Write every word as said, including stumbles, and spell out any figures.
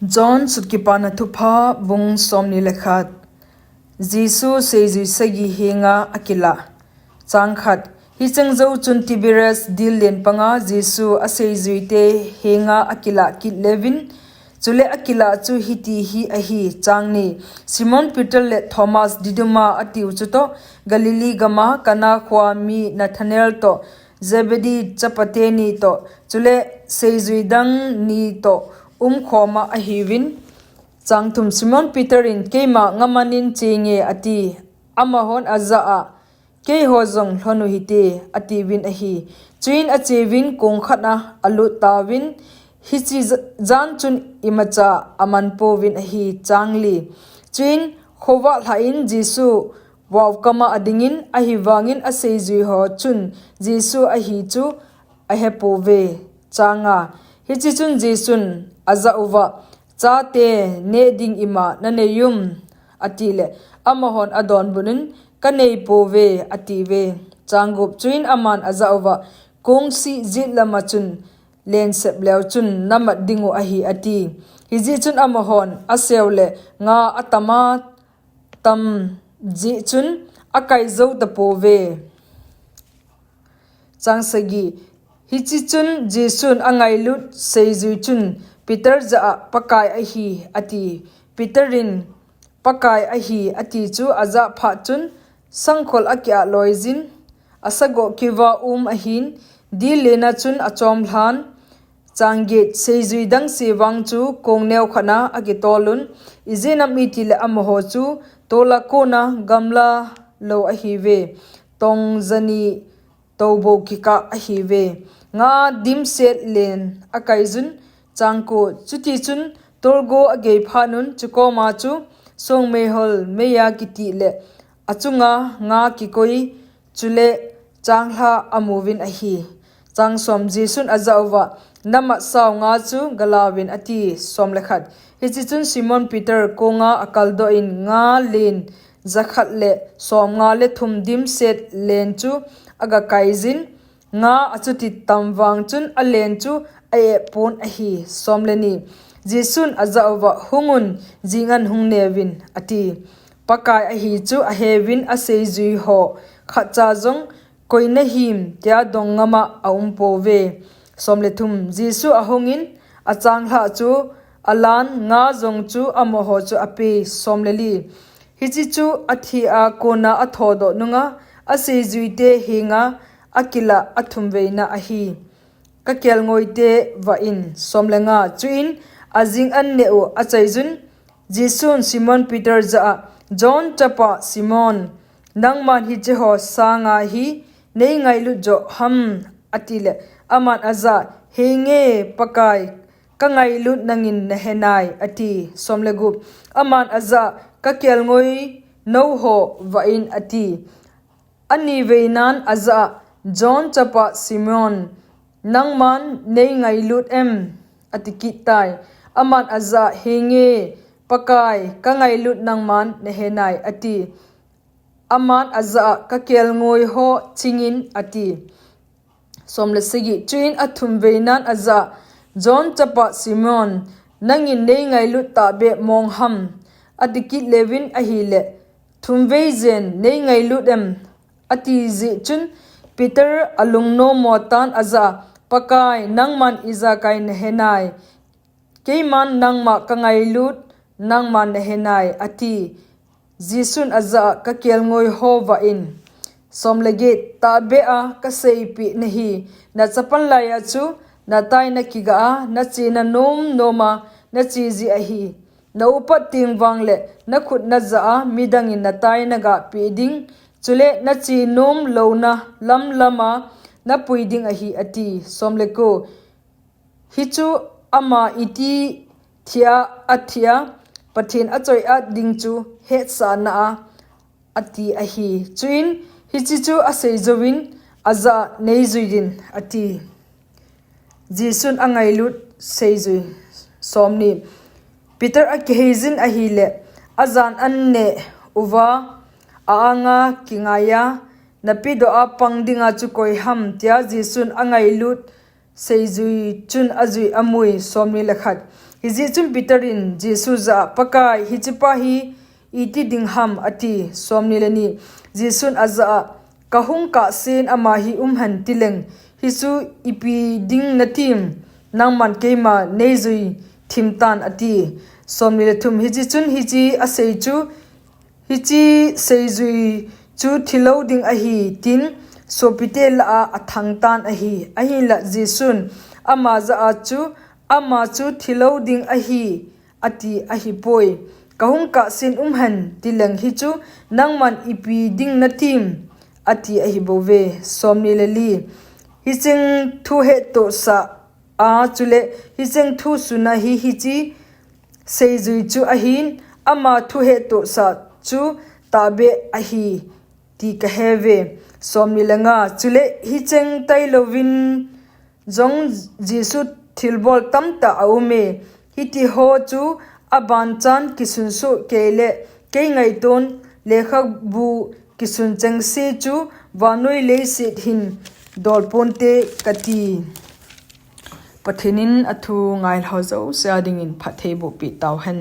John Sut Kipana Thupha, bung somni le khat. Jesu seijui sagi henga akilah. Chang khat. Hicheng jou chun Tiberias dil len panga Jesu aseijuite henga akilah kit leuvin, chule akilah chu hiti hi ahi. Chang ni. Simon Peter le Thomas Diduma atiu chutoh, Galilee gama Kana khoa mi Nathanael toh, Zebedee chapate ni toh, chule seijui dang ni toh umkhoma ahiuvin. Chang thum. Simon Peter in, "Keima ngamanin chenge," ati. Amahon ajah a, "Keiho jong lhonu hite," atiuvin ahi. Chuin acheuvin kong khat a alut tauvin, hiche j-, jan chun imacha aman pouvin ahi. Chang li. Chuin khovah lhah in Jesu vaukama adingin, ahivangin aseijuiho chun Jesu ahi chu ahepouve. Chang nga. Hiche chun Jesun ajah uva, "Chate, neh ding ima nanei um?" atile, amahon adonbutnin, "Kanei pouve," atiuve. Chang gup. Chuin aman ajah uva, "Kong sih jet lama chun lensep leu chun namat dingu ahi," ati. Hijeh chun amahon aseu le nga atama tam jeh chun akai jou tapouve. Chang sagi. Hiche chun Jesun angailut seijui chun Peter jah a, "Pakai ahi," ati. Peter in, "Pakai ahi," ati chu ajah phat chun sangkhol akiah loijin, asagoh keuva um ahin, dil lena chun achom lhan. Chang get. Seijui dang se vang chu kong neo khat a akitolun, ijeh inem itile amaho chu tola kona gamla lou ahiuve, tong jani toubou kikah ahiuve. Nga dimset len akaijun. Chang ko. Chuti chun tolgo agei phat un, chukoma chu songmeihol meiya kiti le achunga nga kikoi, chule changlhah amuvin ahi. Chang som. Jesun ajah uva, "Namat sao nga chu galauvin," ati. Som le khat. Hiche chun Simon Peter konga akaldoh in nga len jakhat le somnga le thum dimset len chu agakaijin, nga achuti tam vang chun alen chu aeh pon ahi. Som le ni. Jesun ajah uva, "Hungun, jingan hung neuvin," ati. Pakai ahi chu aheuvin aseijuiho khatcha jong, "Koi nahim?" tia dong ngama aumpouve. Som le thum. Jesu ahungin achanglhah chu alan, nga jong chu amaho chu ape. Som le li. Hiche chu athia kona athodoh nunga aseijuite henga akilah athumveina ahi. Kakelngoite vah in. Som le nga. Chuin ajing an neh u achaijun, Jesun Simon Peter jah a, "John chapa Simon, nangman hicheho sanga hi neingailut joh ham?" atile, aman ajah, "Henge, Pakai, kangailut nangin nahenai," ati. Som le gup. Aman ajah, "Kakelngoi nouho vah in," ati. Aniveinan ajah a, "John chapa Simon, nangman neingailut em?" ati kit tai. Aman ajah a, "Henge, Pakai, kangailut nangman nahenai," ati. Aman ajah a, "Kakelngoiho chingin," ati. Som le sagi. Chuin athumveinan ajah a, "John chapa Simon, nangin neingailut tahbeh mong ham?" ati kit leuvin ahile, "Thumvei jen neingailut em?" ati jeh chun Peter alungnommo tan ajah a, "Pakai, nangman ijakai nahenai? Keiman nangma kangailut, nangman nahenai," ati. Jesun ajah a, "Kakelngoiho vah in." Som le get. "Tahbeh a kaseipeh nahi, nachapan laiya chu nataina kigah a, nachena nomnoma nache ji ahi. Naupat teng vangle nakhut najah a midangin nataina gapeh ding, chule nache nom louna lamlama napui ding ahi," ati. Som le ko. "Hichu ama iti thia athia, Pathen achoiat ding chu hetsahna a ati ahi. Chuin hiche chu asei jouvin ajah a, 'Neijui in,' ati." Jesun angailut seijui. Som ni. Peter akiheijin ahile, ajan an neh uva, a-anga kingaiya, "Napedoh a pang dinga chu koi ham?" tia Jesun angailut seijui chun ajui amui. Som ni le khat. Hijeh chun Peter in Jesu jah a, Pakai, hichepa hi iti ding ham, ati. Somni le ni. Jesun ajah a, Kahung kahsen ama hi umhen tileng, hichu ipi ding natim, nangman keima neijui thimtan, ati. Somni le thum. Hiche chun hiche asei chu, hiche seijui chu thilou ding ahi, tin sopite lah a athangtan ahi. Ahinlah Jesun ama jah a chu, ama chu thilou ding ahi, ati ahipoi. Kahung kahsen umhen tileng hichu nangman ipi ding natim, ati ahibouve. Somni le li. Hicheng thu hettohsah a chule hicheng thu suna hi hiche seijui chu ahin, ama thu hettohsah chu tahbeh ahi, ti kaheuve. Somni le nga. Chule hicheng tailouvin jong Jesu thilbol tamtah aume. Hitiho chu abanchan kisunsoh keile, kei ngaiton lekhabu kisun chengse chu vannoi leiset hin dolponte kati. Pathen in athu ngailhao jouse a dingin phatthei bohpeh tauhen.